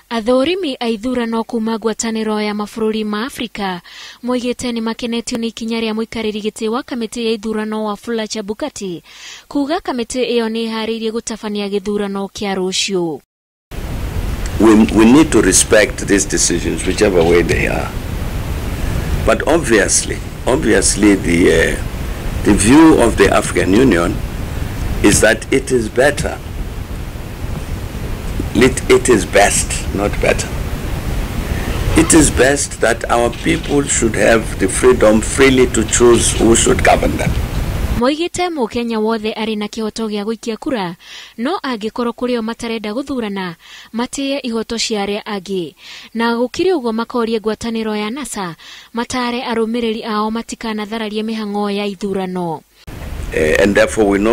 Athũrimi a ithurano kuma ngwatanĩro ya mabũrũri ma Afrika moigĩte nĩ makenetio nĩ ikinya rĩa mũikarĩri gĩtĩ wa kamĩtĩ ya ithurano Wafula Chebukati kuga kamĩtĩ ĩyo nĩ ĩharĩirie gũtabania gĩthurano kĩa rũciũ. We need to respect these decisions, whichever way they are. But obviously the view of the African Union is that it is better. It is best, not better. It is best that our people should have the freedom freely to choose who should govern them. Moigĩte mũkenya wothe arĩ na kĩhoto gĩa gũikia kura, no angĩkorwo kũrĩ o matarenda gũthurana matĩye ihoto cia arĩa angĩ, na gũkĩrĩ ũguo makorie ngwatanĩro ya NASA matare arũmĩrĩri ao matikanathararie mĩhang'o ya ithurano. And therefore we've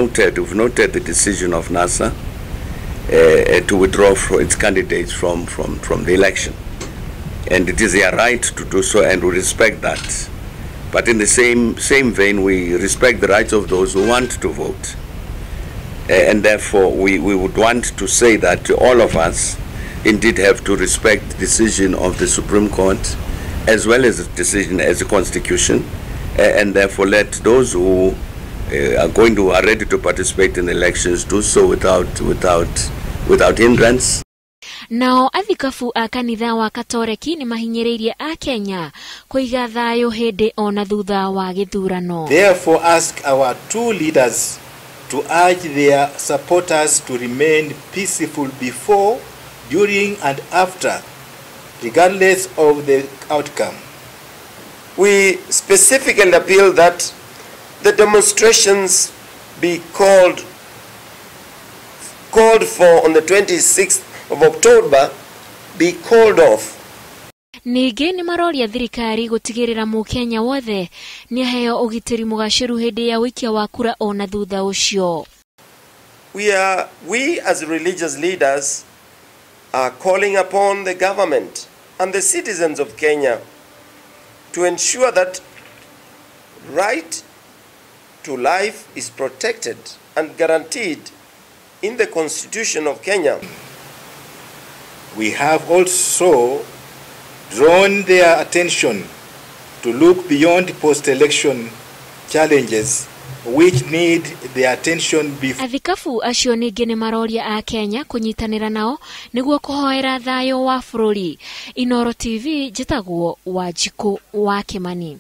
noted the decision of NASA to withdraw its candidates from the election. And it is their right to do so, and we respect that. But in the same vein, we respect the rights of those who want to vote. And therefore, we would want to say that all of us indeed have to respect the decision of the Supreme Court as well as the decision as the Constitution, and therefore let those who are ready to participate in the elections do so without hindrance. Nao athikabu a kanitha wa Katoreki nĩ mahinyĩrĩirie a Kenya kũiga thayũ hĩndĩ ona thutha wa gĩthurano. Therefore ask our two leaders to urge their supporters to remain peaceful before, during and after, regardless of the outcome. We specifically appeal that the demonstrations be called for on the 26th of October be called off. Ningĩ nĩ maroria thirikari gũtigĩrĩra mũkenya wothe nĩaheo ũgitĩri mũgacĩru hĩndĩ ya ũikia wa kura ona thutha ũcio. We as religious leaders are calling upon the government and the citizens of Kenya to ensure that right to life is protected and guaranteed in the Constitution of Kenya. We have also drawn their attention to look beyond post-election challenges which need their attention before. Athikabu acio ningĩ nĩ maroria a Kenya kũnyitanĩra nao nĩguo kũhoera thayũ wa bũrũri. Inoro TV, njĩtagwo Wanjikũ wa Kĩmani.